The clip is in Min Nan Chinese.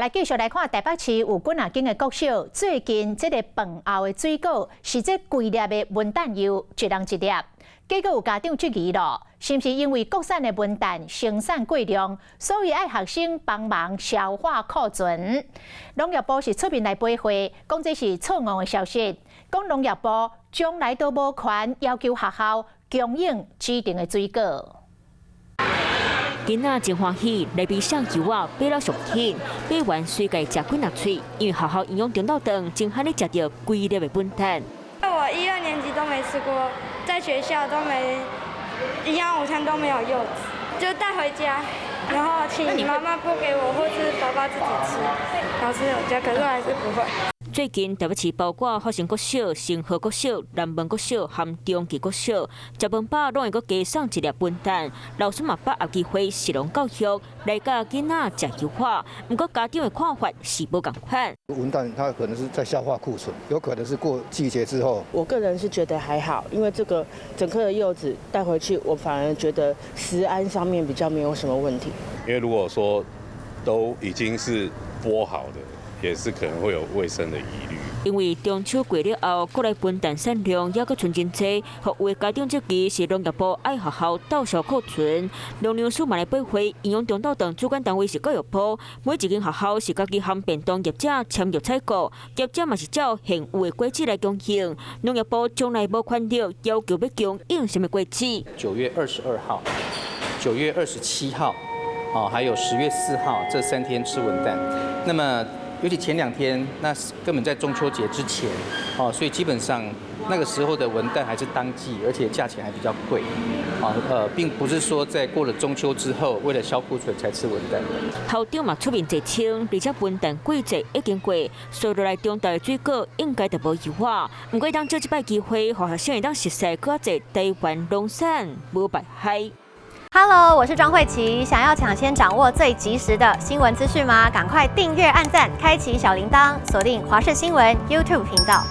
來繼續來看台北市有幾若間的國小，最近這个飯後的水果是這規粒的文旦柚，一人一粒。結果有家長質疑咯，是毋是因為國產的文旦生產過量，所以愛學生幫忙消化庫存？農業部是出面來回覆，講這是錯誤的消息，講農業部從來都無權要求學校供應指定的水果。囡仔真歡喜，來比上柚仔買了上天，買完隨家食幾若喙，因為學校營養中晝頓真罕咧食著規粒的文旦。我一二年級都沒吃過，在學校都沒營養午餐都沒有柚子，就帶回家，然後請媽媽剝給我，或是爸爸自己吃。老師有教，可是我還是不會。最近台北市包括復興國小、成和國小、南門國小和中旗國小，食飯飽攏會閣加送一粒文旦。老師嘛把握機會食農教育來教囡仔食柚仔，毋過家長的看法是無仝款。文旦它可能是在消化庫存，有可能是過季節之後。我個人是覺得還好，因為這個整顆的柚子帶回去，我反而覺得食安上面比較沒有什麼問題。因為如果說都已經是剝好的，也是可能會有衛生的疑慮。因為中秋過了後，國內文旦產量猶閣賰真濟，予有的家長質疑是農業部愛學校鬥消庫存。農糧署嘛來回覆，營養中晝頓主管單位是教育部，每一間學校是家己和便當業者簽約採購，業者嘛是照現有的果子來供應。農業部從來無權力要求欲供應啥物果子。9月22號、9月27號，哦，還有10月4號這3天吃文旦，那麼，尤其前2天，那根本在中秋節之前，哦，所以基本上那個時候的文旦還是當季，而且價錢還比較貴，啊，並不是說在過了中秋之後，為了消庫存才吃文旦。校長嘛出面澄清，而且文旦季節已經過，所落來中晝的水果應該就無柚仔。毋過當藉這擺機會，予學生會當熟悉閣較濟台灣農產無白海。 Hello，我是莊慧琪。想要搶先掌握最及時的新聞資訊嗎？趕快訂閱、按讚、開啟小鈴鐺，鎖定華視新聞 YouTube 頻道。